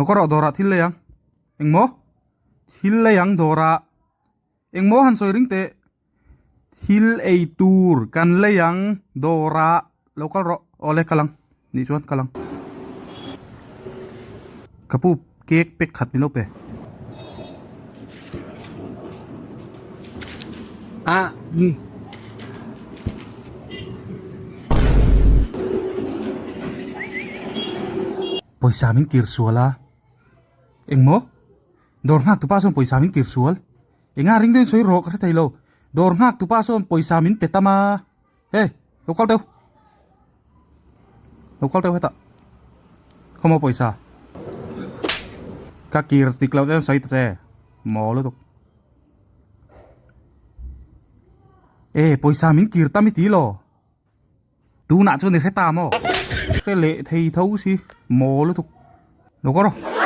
Lo ka rawh dawrah thil lei ang. Engmaw? Thil lei ang dawrah. Engmaw han sawi ring teh. Thil ei tur kan lei ang dawrah. Lo kal rawh. Awle kal ang. Nih chuan kal ang. Ka pu cake pek khat min lo pe. Ah. Pawisa min kir sual a. Engmaw? Dawr nghak tupa sawn pawisa min kir sual. Enga ring deuhin sawi rawh ka hre thei lo. Dawr nghak tupa sawn pawisa min pe tam a. Hey, lo kal deuh. Lo kal deuh hetah. Khawmaw pawisa. Ka kir dik loh chuan sawi ta che. Maw lutuk. E, pawisa min kir tam i ti law. Tunah chuan i hre ta maw? Hre leh thei tho si, maw lutuk. Lo kal rawh.